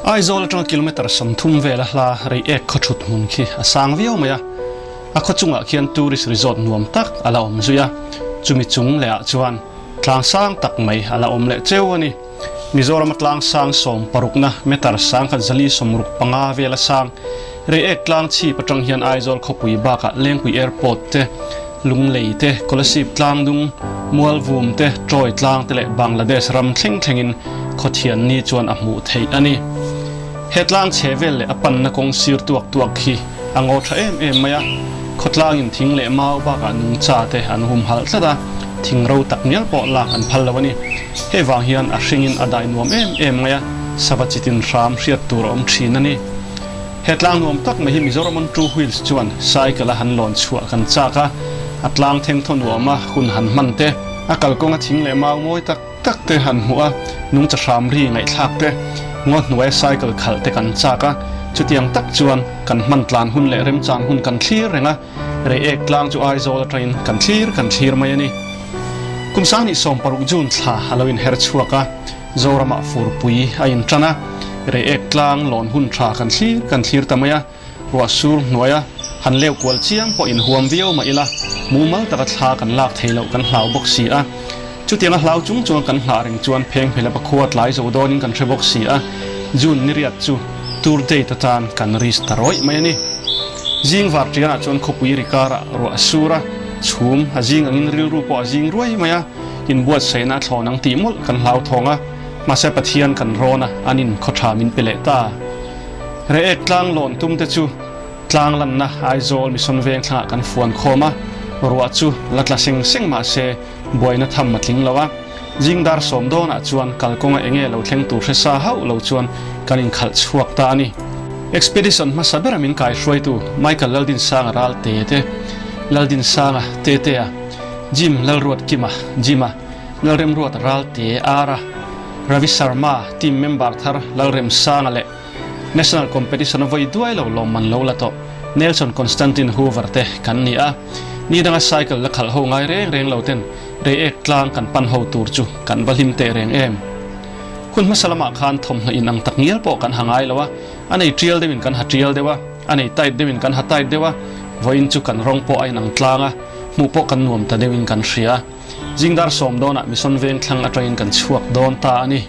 Aizawl atanga kilometre 30 vela hla Reiek khaw thut hmun khi a sang viau mai a, a khaw chungah khian tourist resort nuam tak a la awm zui a, chumi chung leh ah chuan tlang sang tak mai a la awm leh cheu a ni. Mizorama tlang sang sawm parukna meter sangkhat zali sawmruk panga vela sang Reiek tlang chhip atang hian Aizawl khawpui bakah Lengpui Airport te, Lunglei te, Kolasib tlangdung, Mualvum te, Troy tlang te leh Bangladesh ram thleng thlengin khawthian ni chuan a hmuh theih a ni. He tlang chhe vel leh a panna kawng sir tuak tuak khi a ngaw tha em em mai a, khawtlangin thing leh mau bakah nungcha te an humhalh tlat a, thing ro tak ngial pawh lak an phal lo a ni. Hei vang hian a hringin a dai nuam em em mai a, sava chitin hram hriat tur a awm thin a ni. He tlang nuam tak mai hi Mizoram on two wheels chuan cycle a han lawn chhuah kan chak a, a tlang theng thaw nuam a hun han hman te, a kalkawnga thing leh mau mawi tak tak te han hmuh a, nungcha hram ri ngaihthlak te, ngaw hnuaia cycle khalh te kan chak a, chutiang tak chuan kan hman tlan hun leh remchang hun kan thlir reng a, Reiek tlang chu Aizawl atangin kan thlir kan thlir mai a ni. Kum sanghnih 16 June thla a lo inher chhuak a, Zoramah furpui a intan a, Reiek tlang lawn hun tha kan thlir kan thlir ta mai a, ruah sur hnuaia han leu kual chiang pawh inhuam viau mah ila, mumal taka thla kan lak thei loh kan hlau bawk si a. Chutianga hlau chung chuan kan nghah reng chuan pheng hmel a pakhua tlai zo dawnin kan hre bawk si a, June ni riat chu tour date atan kan risk ta rawih mai a ni. Zing var tianah chuan khawpui ri karah ruah a sur a, chhum a zing angin rilru pawh a zing ruai mai a, inbuatsaihna a thlawn ang tih mawlh kan hlauthawng a, mahse Pathian kan rawn a, an in khaw tha min pe leh ta. Reiek tlang lawn tum te chu tlang lanna Aizawl Mission Veng thlangah kan fuan khawm a, ruah chu la tla seng seng mahse buaina tham a tling lo a, zing dar sawm dawnah chuan kalkawnga enge lo thleng tur hre sa hauh lo chuan kan inkhalh chhuak ta a ni. Expedition hmasa bera min kai hruaitu Michael Laldinsanga ral te te, Laldinsanga Tetea, Jim Lalruatkima, Jima, Lalremruata ral te Ara, Ravi Sharma, team member thar Lalremsanga leh National Competition a vawi duai lo lawmman lo la tawh Nelson Constantine Hoover te kan ni a, ni danga cycle la khalh ho ngai reng reng lo ten Reiek tlang kan pan ho tur chu kan va hlim teh reng em. Hun hmasa lamah khan thawmhnaw in ang tak ngial pawh kan ha ngai lo a, a nei tial deuhin kan ha tial deuh a, a nei tight deuhin kan ha tight deuh a, vawiin chu kan rawng pawh a inang tlang a, hmuh pawh kan nuam ta deuhin kan hria. Zingdar sawm dawnah Mission Veng thlang atangin kan chhuak dawn ta a ni.